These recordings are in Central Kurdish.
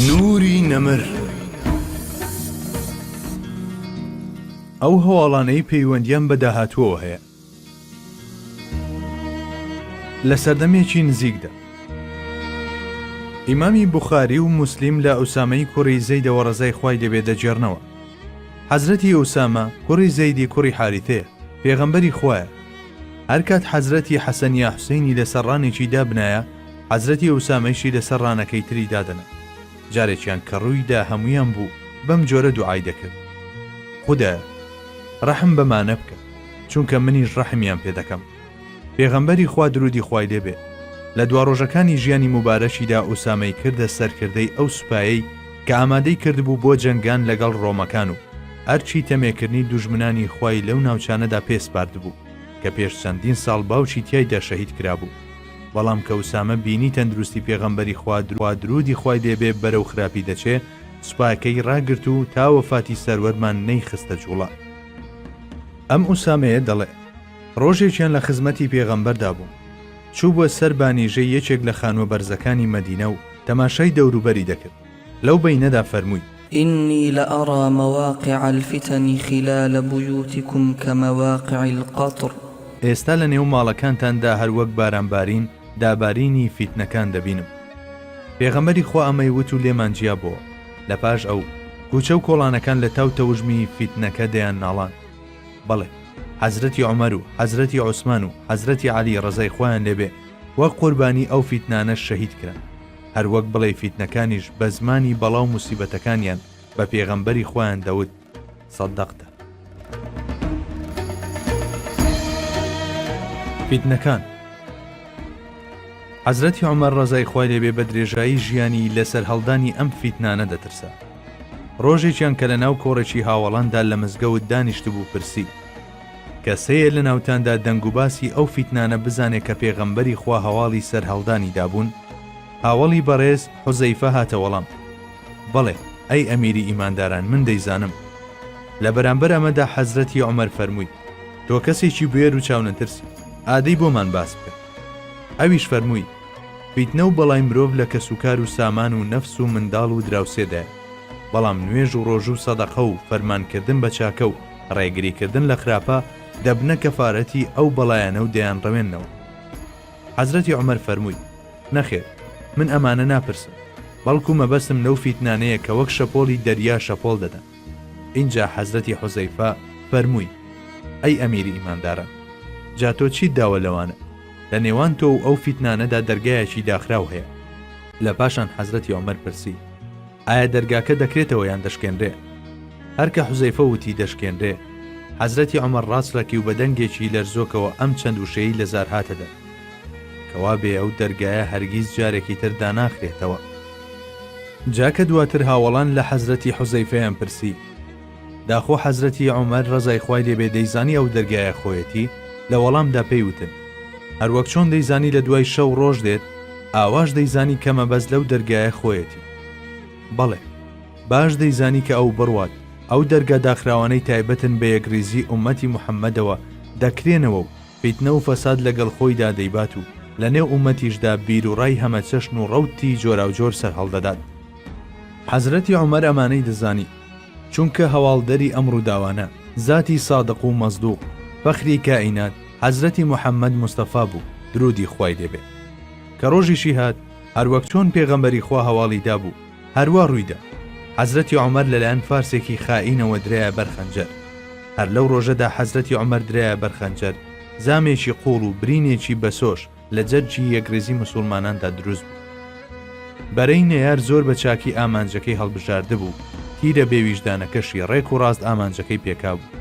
نوری نەمر. ئەو هەواڵانەی پەیوەندیان بە داهاتووەوە هەیە. لە سەردەمێکی نزیکدا. ئیمامی بوخاری و موسلیم لە ئوسامەی کوڕی زەیدەوە ڕەزای خوای لێ بێ دەگێڕنەوە. حەزرەتی ئوسامە کوڕی زەیدی کوڕی حاریثەیە، پێغەمبەری خوایە. هەرکات حەزرەتی حەسەن یا حوسەینی لەسەر ڕانێکی دابنایە، حەزرەتی ئوسامەیشی لەسەر ڕانەکەی تری دادەنا. جارێکیان کە ڕووی دا هەموویان بوو، بەم جۆرە دوعای دەکرد، خودایە! ڕەحم بەمانە بکە، چونکە منیش ڕەحمیان پێ دەکەم. پێغەمبەری خوا دروودی خوای لێ بێ، لە دوا ڕۆژەکانی ژیانی موبارەکیدا ئوسامەی کردە سەرکردەی ئەو سوپایەی کە ئامادەی کردبوو بۆ جەنگان لەگەڵ ڕۆمەکان و ئەرکی تەمێکردنی دوژمنانی خوای لەو ناوچانەدا پێ سپاردبوو کە پێش چەندین ساڵ باوکی تیایدا شەهید کرابوو. بەڵام کە ئوسامە بینی تەندروستی پێغەمبەری خوا دروودی خوای لێ بێ بەرەو خراپی دەچێ، سوپاکەی ڕاگرت و تا وەفاتی سەروەرمان نەیخستە جوڵە. ئەم ئوسامەیە دەڵێ، ڕۆژێکیان لە خزمەتی پێغەمبەردا بووم، چووبووە سەر بانیژەی یەکێک لە خانووە بەرزەکانی مەدینە و تەماشای دەوروبەری دەکرد، لەو بەینەدا فەرمووی. إنی لأری مواقع الفتن خلال بیوتکم کمواقع القطر. ئێستا لە نێو ماڵەکانتاندا هەر وەک بارانبارین دابارینی فیتنەکان دەبینم. پێغەمبەری خوا ئەمەی وت و لێمان جیا بۆوە. لە پاش ئەو، کوچە و کۆڵانەکان لە تاو تەوژمی فیتنەکە دەیانناڵاند. بەڵێ، حەزرەتی عومەر و حەزرەتی عوسمان و حەزرەتی عەلی ڕەزای خوایان لێ بێ وەک قوربانی ئەو فیتنانە شەهید کران. هەر وەک بڵێی فیتنەکانیش بە زمانی بەڵا و موسیبەتەکانیان بە پێغەمبەری خۆیان دەوت، صدقت. فیتنەکان. حەزرەتی عومەر ڕەزای خوای لێ بێ بە درێژایی ژیانی لە سەرهەڵدانی ئەم فیتنانە دەترسا. ڕۆژێکیان کە لە ناو کۆڕێکی هاوەڵاندا لە مزگەوت دانیشتبوو پرسی، کەس هەیە لە ناوتاندا دەنگوباسی ئەو فیتنانە بزانێ کە پێغەمبەری خوا هەواڵی سەرهەڵدانی دابوون؟ هاوەڵی بەڕێز حوزەیفە هاتە وەڵام، بەڵێ ئەی ئەمیری ئیمانداران من دەیزانم. لە بەرامبەر ئەمەدا حەزرەتی عومەر فەرمووی، تۆ کەسێکی بوێر و چاونەترسی، ئادەی بۆمان باس بکە. ئەویش فەرمووی، فیتنە و بەڵای مرۆڤ لە کەسوکار و سامان و نەفس و منداڵ و دراوسێدایە، بەڵام نوێژ و ڕۆژوو و سەدەقە و فەرمانکردن بە چاکە و ڕێگریکردن لە خراپە دەبنە کەفارەتی ئەو بەڵایانە و دەیانڕەوێننەوە. حەزرەتی عومەر فەرمووی، نەخێر، من ئەمانە ناپرسم، بەڵکو مەبەستم لەو فیتنانەیە کە وەک شەپۆڵی دەریا شەپۆڵ دەدەن. ئینجا حەزرەتی حوزەیفە فەرمووی، ئەی ئەمیری ئیمانداران، جا تۆ چیت داوە لەوانە؟ لە نێوان تۆ و ئەو فیتنانەدا دەرگایەکی داخراو هەیە. لە پاشان حەزرەتی عومەر پرسی، ئایا دەرگاکە دەکرێتەوە یان دەشکێنرێ؟ هەر کە حوزەیفە وتی دەشکێنرێ، حەزرەتی عومەر ڕاچڵەکی و بە دەنگێکی لەرزۆکەوە ئەم چەند وشەیەی لە زار هاتە دەر، کەوا بێ ئەو دەرگایە هەرگیز جارێکی تر داناخرێتەوە. جا کە دواتر هاوەڵان لە حەزرەتی حوزەیفەیان پرسی، داخۆ حەزرەتی عومەر ڕەزای خوای لێ بێ دەیزانی ئەو دەرگایە خۆیەتی؟ لە وەڵامدا پێی وتن، هەروەک چۆن دەیزانی لە دوای شەو ڕۆژ دێت، ئاواش دەیزانی کە مەبەست لەو دەرگایە خۆیەتی. بەڵێ، باش دەیزانی کە ئەو بڕوات، ئەو دەرگا داخراوانەی تایبەتن بە یەکڕیزی ئوممەتی موحەممەدەوە دەکرێنەوە و فیتنە و فەساد لەگەڵ خۆیدا دەیبات و لە نێو ئوممەتیشدا بیروڕای هەمەچەشن و ڕەوتی جۆراوجۆر سەرهەڵدەدات. حەزرەتی عومەر ئەمانەی دەزانی، چونکە هەواڵدەری ئەم ڕووداوانە، زاتی سادق و مەسدوق، فەخری کائینات، حەزرەتی موحەممەد مستەفا بوو، دروودی خوای لێ بێ. کە ڕۆژیشی هات، هەروەک چۆن پێغەمبەری خوا هەواڵی دابوو، هەروا ڕوویدا. حەزرەتی عومەر لەلایەن فارسێکی خائینەوە درایە بەر خەنجەر. هەر لەو ڕۆژەدا حەزرەتی عومەر درایە بەر خەنجەر، زامێکی قووڵ و برینێکی بەسۆش لە جەرگی یەکڕیزی موسوڵماناندا دروست بوو. بەرەی نەیار زۆر بە چاکی ئامانجەکەی هەڵبژاردبوو، تیرە بێویژدانەکەشی ڕێک و ڕاست ئامانجەکەی پێکابوو.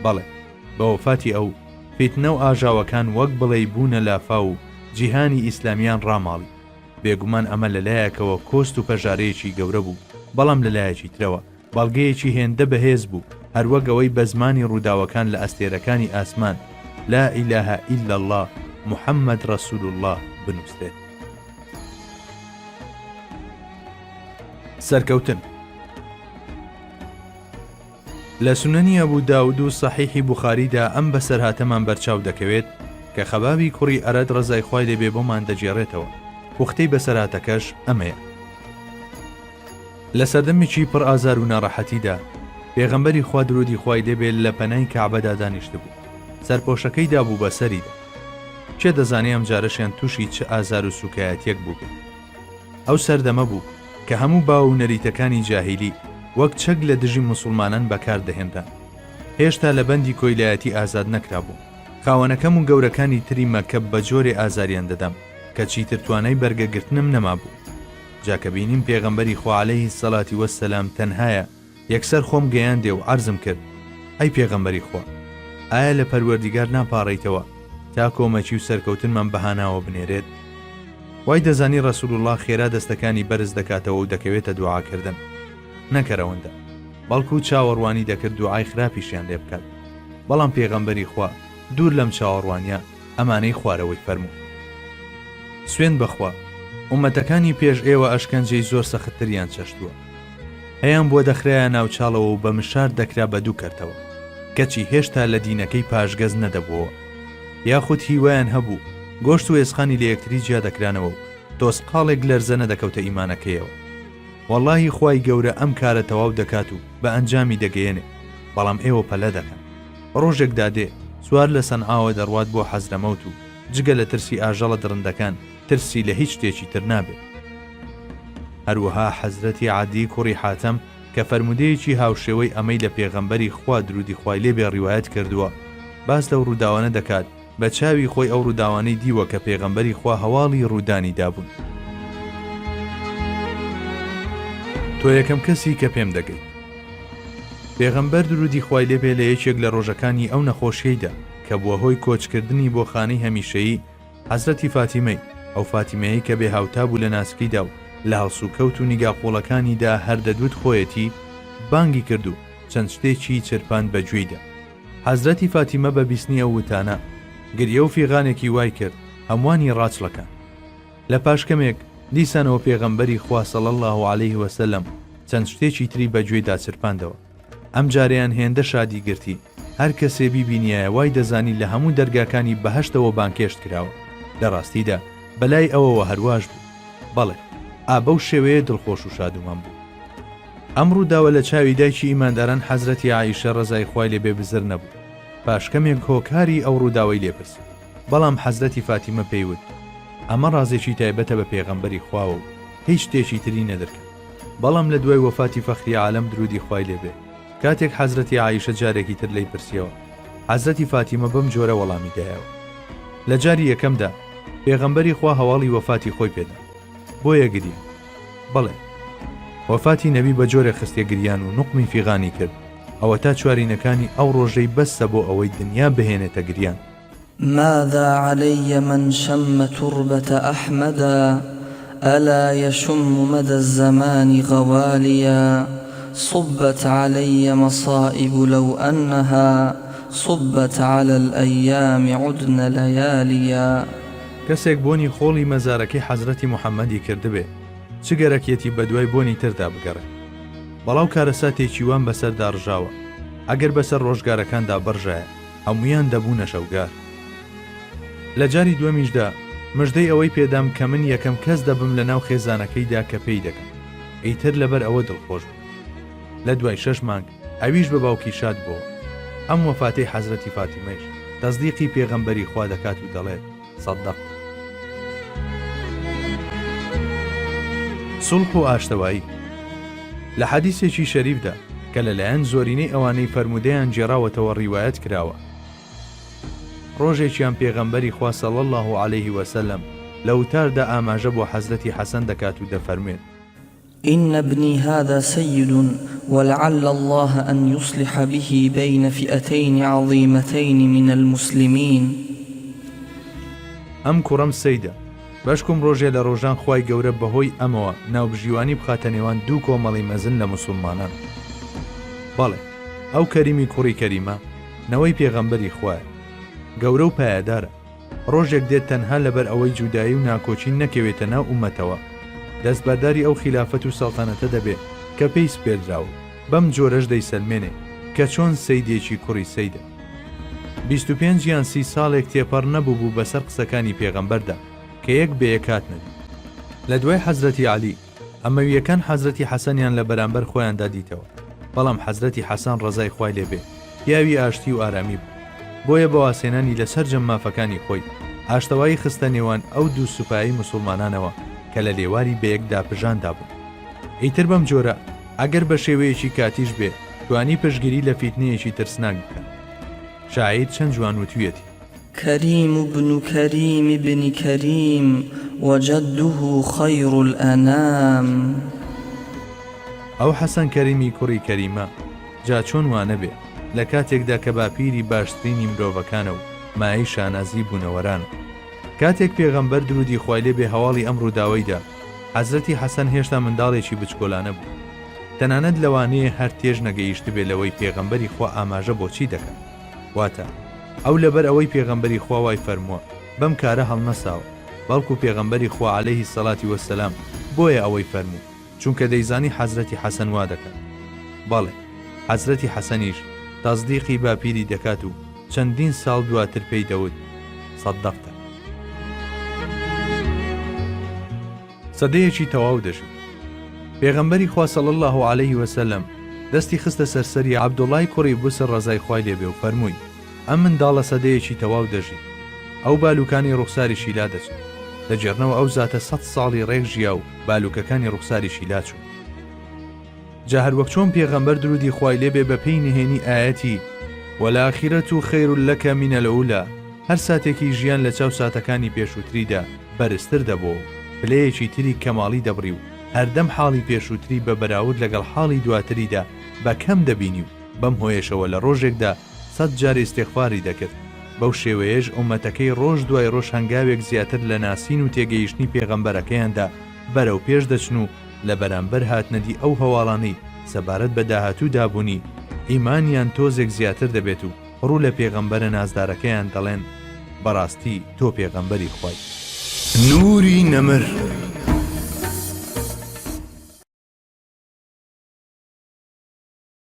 بەڵێ، بە وەفاتی ئەو، فیتنە و ئاژاوەکان وەک بڵێی بوونە لافاو و جیهانی ئیسلامیان ڕاماڵی. بێگومان ئەمە لە لایەکەوە کۆست و پەژارەیەکی گەورە بوو، بەڵام لە لایەکی ترەوە بەڵگەیەکی هێندە بەهێز بوو، هەروەک ئەوەی بە زمانی ڕووداوەکان لە ئەستێرەکانی ئاسمان، لا الە الا اللە محمد رسول اللە، بنووسرێت. سەرکەوتن. لە سونەنی ئەبو داود و سەحیحی بوخاریدا ئەم بەسەرهاتەمان بەرچاو دەکەوێت کە خەبابی کوڕی ئەرەت ڕەزای خوای لێ بێ بۆمان دەگێڕێتەوە، پوختەی بەسەرهاتەکەش ئەمەیە. لە سەردەمێکی پڕ ئازار و ناڕەحەتیدا، پێغەمبەری خوا درودی خوای لێ بێ لە پەنای کەعبەدا دانیشتبوو، سەرپۆشەکەی دابوو بە سەریدا. کێ دەزانێ ئەمجارەشیان تووشی چ ئازار و سووکایەتیەک بووبێ. ئەو سەردەمە بوو کە هەموو باو و نەریتەکانی جاهیلی وەک چەک لە دژی موسوڵمانان بەکار دەهێنران. هێشتا لە بەندی کۆیلایەتی ئازاد نەکرابووم. خاوەنەکەم و گەورەکانی تری مەککە بە جۆرێ ئازاریان دەدام کە چیتر توانای بەرگە گرتنم نەمابوو. جا کە بینیم پێغەمبەری خوا علیە الصلوە و السلام تەنهایە یەکسەر خۆم گەیاندێ و عەرزم کرد، ئەی پێغەمبەری خوا ئایا لە پەروەردیگار ناپاڕێیتەوە تا کۆمەکی و سەرکەوتنمان بە هاناوە بنێرێت؟ وای دەزانی رسول اللە خێرا دەستەکانی بەرز دەکاتەوە و دەکەوێتە دوعا کردن. نەک هەر ئەوەندە بەڵکو چاوەڕوانی دەکرد دوعای خراپیشیان لێ بکات. بەڵام پێغەمبەری خوا دوور لەم چاوەڕوانیە ئەمانەی خوارەوەی فەرموو. سوێند بەخوا ئوممەتەکانی پێش ئێوە ئەشکەنجەی زۆر سەختتریان چەشتووە. هەیان بووە دەخرایە ناو چاڵەوە و بە مشار دەکرا بە دوو کەرتەوە، کەچی هێشتا لە دینەکەی پاشگەز نەدەبووەوە. یاخود هیوایان هەبوو گۆشت و ئێسقانی لە یەکتری جیا دەکرانەوە و تۆزقاڵێک لەرزە نەدەکەوتە ئیمانەکەیەوە. وەڵاهی خوای گەورە ئەم کارە تەواو دەکات و بە ئەنجامی دەگەیەنێ، بەڵام ئێوە پەلە دەکەن. ڕۆژێک دادێ سوار لە سەنعاوە دەڕوات بۆ حەزرەمەوت و جگە لە ترسی ئاژەڵە دڕندەکان ترسی لە هیچ شتێکی تر نابێت. هەروەها حەزرەتی عەدی کوڕی حاتەم کە فەرموودەیەکی هاوشێوەی ئەمەی لە پێغەمبەری خوا دروودی خوای لێ بێ ڕیوایەت کردووە باس لەو ڕووداوانە دەکات بە چاوی خۆی ئەو ڕووداوانەی دیوە کە پێغەمبەری خوا هەواڵی ڕوودانی دابوون. تۆ یەکەم کەسی کە پێم دەگەیت. پێغەمبەر درودی خوای لێ بێ لە یەکێک لە ڕۆژەکانی ئەو نەخۆشیەیدا کە بووە هۆی کۆچکردنی بۆ خانەی هەمیشەیی حەزرەتی فاتیمەی، ئەو فاتیمەیەی کە بێ هاوتا بوو لە ناسکیدا و لە هەڵسوکەوت و نیگا قووڵەکانیدا هەر دەدوت خۆیەتی، بانگی کرد و چەند شتێکی چرپاند بە گوێیدا. حەزرەتی فاتیمە بە بیستنی ئەو وتانە، گریە و فیغانێکی وای کرد، هەمووانی ڕاچڵەکاند. لە پاش کەمێک، دیسانەوە پێغەمبەری خوا صلی اللە علیه و سلم چەند شتێکی تری بە گوێیدا چرپاندەوە. ئەمجارەیان هێندە شادی گرتی، هەر کەسێ بیبینیایە وای دەزانی لە هەموو دەرگاکانی بەهەشتەوە بانگهێشت کراوە. لە ڕاستیدا بە لای ئەوەوە هەر واش بوو. بەڵێ، ئا بەو شێوەیە دڵخۆش و شادومان بوو. ئەم ڕووداوە لە چاوی دایکی ئیمانداران حەزرەتی عائیشە ڕەزای خوای لێ بێ بزر نەبوو. پاش کەمێک هۆکاری ئەو ڕووداوەی لێ پرسی. بەڵام حەزرەتی فاتیمە پێی وت، ئەمە ڕازێکی تایبەتە بە پێغەمبەری خواوە و هیچ شتێکی تری نەدرکا. بەڵام لە دوای وەفاتی فەخری عالەم دروودی خوای لێ بێ، کاتێک حەزرەتی عائیشە جارێکی تر لێی پرسیەوە، حەزرەتی فاتیمە بەم جۆرە وەڵامی دایەوە، لە جاری یەکەمدا پێغەمبەری خوا هەواڵی وەفاتی خۆی پێ دام، بۆیە گریام. بەڵێ وەفاتی نەبی بە جۆرێک خستیە گریان و نوقمی فیغانی کرد، ئەوەتا چوارینەکانی ئەو ڕۆژەی بەسە بۆ ئەوەی دنیا بهێنێتە گریان. ماذا علی من شم تربة احمدا الا یشم مدی الزمان غوالیا صبت علی مصائب لو انها صبت علی الایام عدن لیالیا. کەسێک بۆنی خۆڵی مەزارەکەی حەزرەتی محەمەدی کردبێ چ گەرەکیەتی بەدوای بۆنی تردا بگەڕێ؟ بەڵاو کارەساتێکی وام بەسەردا ڕژاوە ئەگەر بەسەر ڕۆژگارەکاندا بڕژایە هەموویان دەبوونە شەوگار. لە جاری دووەمیشدا مژدەی ئەوەی پێدام کە من یەکەم کەس دەبم لە ناو خێزانەکەیدا کە پێی دەگەم. ئیتر لەبەر ئەوە دڵخۆش بووم. لە دوای شەش مانگ ئەویش بە باوکی شاد بۆوە. ئەم وەفاتەی حەزرەتی فاتیمەیش تەسدیقی پێغەمبەری خوا دەکات و دەڵێت، صدقت. سوڵح و ئاشتەوایی لە حەدیسێکی شەریفدا کە لەلایەن زۆرینەی ئەوانەی فەرموودەیان گێڕاوەتەوە ڕیوایەت کراوە، ڕۆژێکیان پێغەمبەری خوا صلی اللە علیه وسلم لە وتاردا ئاماژە بۆ حەزرەتی حەسەن دەکات و دەفەرموێت. إن ابني هذا سيد ولعل الله أن يصلح به بين فئتين عظيمتين من المسلمين. ئەم کوڕەم سەیدە، بەشکم ڕۆژێ لە ڕۆژان خوای گەورە بەهۆی ئەمەوە ناوبژیوانی بخاتە نێوان دوو کۆمەڵی مەزن لە موسوڵمانان. بەڵێ، ئەو کەریمی کوڕی کەریمە، نەوەی پێغەمبەری خوایە. گەورە و پایەدارە. ڕۆژێک دێت تەنها لەبەر ئەوەی جودایی و ناکۆکی نەکەوێتە ناو ئوممەتەوە، دەستبەرداری ئەو خیلافەت و سەڵتەنەتە دەبێ کە پێی سپێردراوە و بەم جۆرەش دەیسەلمێنێ کە چۆن سەیدێکی کوڕی سەیدە. 25 یان سی ساڵێک تێپەڕ نەبووبوو بەسەر قسەکانی پێغەمبەردا کە یەک بە یەک هاتنە دی. لە دوای حەزرەتی عەلی. ئەمەوییەکان حەزرەتی حەسەنیان لە بەرامبەر خۆیاندا دیتەوە، بەڵام حەزرەتی حەسەن ڕەزای خوای لێ بێ پیاوی ئاشتی و ئارامی بوو، بۆیە بە وازهێنانی لە سەرجەم مافەکانی خۆی، ئاشتەوایی خستە نێوان ئەو دوو سوپایەی موسوڵمانانەوە کە لە لێواری بەیەکدا پژاندا بوون. ئیتر بەم جۆرە ئەگەر بە شێوەیەکی کاتیش بێ توانی پشتگیری لە فیتنەیەکی ترسناک بکات. شاعیر چەند جوان وتویەتی. کریم بن کریم بن کریم وجده خیر الانام. ئەو حەسەن کەریمی کوڕی کەریمە، جا چۆن وا نەبێ، لە کاتێکدا کە باپیری باشترینی مرۆڤەکانە و مایەی شانازی بوونەوەرانە. کاتێک پێغەمبەر دروودی خوای لێ بێ هەواڵی ئەم ڕووداوەی دا، حەزرەتی حەسەن هێشتا منداڵێکی بچکۆلانە بوو. تەنانەت لەوانەیە هەر تێش نەگەیشتبێ لەوەی پێغەمبەری خوا ئاماژە بۆ چی دەکات. واتە، ئەو لەبەر ئەوەی پێغەمبەری خوا وای فەرمووە بەم کارە هەڵنەساوە، بەڵکو پێغەمبەری خوا علیە الصلوە و السلام بۆیە ئەوەی فەرموو چونکە دەیزانی حەزرەتی حەسەن وا دەکات. بەڵێ حەزرەتی حەسەنیش تەسدیقی باپیری دەکات و چەندین ساڵ دواتر پێی دەوت، صدقت. سەدەیەکی تەواو دەژی. پێغەمبەری خوا صلی اللە علیه وسلم دەستی خستە سەر سەری عەبدوڵای کوڕی بوسر ڕەزای خوای لێ بێ و فەرمووی، ئەم منداڵە سەدەیەکی تەواو دەژی. ئەو بالوکانی ڕوخساریشی لادەچن. دەگێڕنەوە ئەو زاتە سەت ساڵی ڕێک ژیا و بالوکەکانی ڕوخساریشی لاچوون. جا هەروەک چۆن پێغەمبەر درودی خوای لێ بێ بە پێی نهێنی ئایەتی، والآخرە خیر لک من الأولی، هەر ساتێکی ژیان لە چاو ساتەکانی پێشووتریدا بەرزتر دەبۆوە و پلەیەکی تری کەماڵی دەبڕی و هەردەم حاڵی پێشووتری بە بەراورد لەگەڵ حاڵی دواتریدا بە کەم دەبینی و بەم هۆیەشەوە لە ڕۆژێکدا سەت جار ئیستیغفاری دەکرد بەو شێوەیەش ئوممەتەکەی ڕۆژ دوای ڕۆژ هەنگاوێک زیاتر لە ناسین و تێگەیشتنی پێغەمبەرەکەیاندا بەرەو پێش دەچن و لە بەرامبەر هاتنەدی ئەو هەواڵانەی سەبارەت بە داهاتوو دابوونی، ئیمانیان تۆزێک زیاتر دەبێت و ڕوو لە پێغەمبەرە نازدارەکەیان دەڵێن، بەڕاستی تۆ پێغەمبەری خوای. نوری نەمر.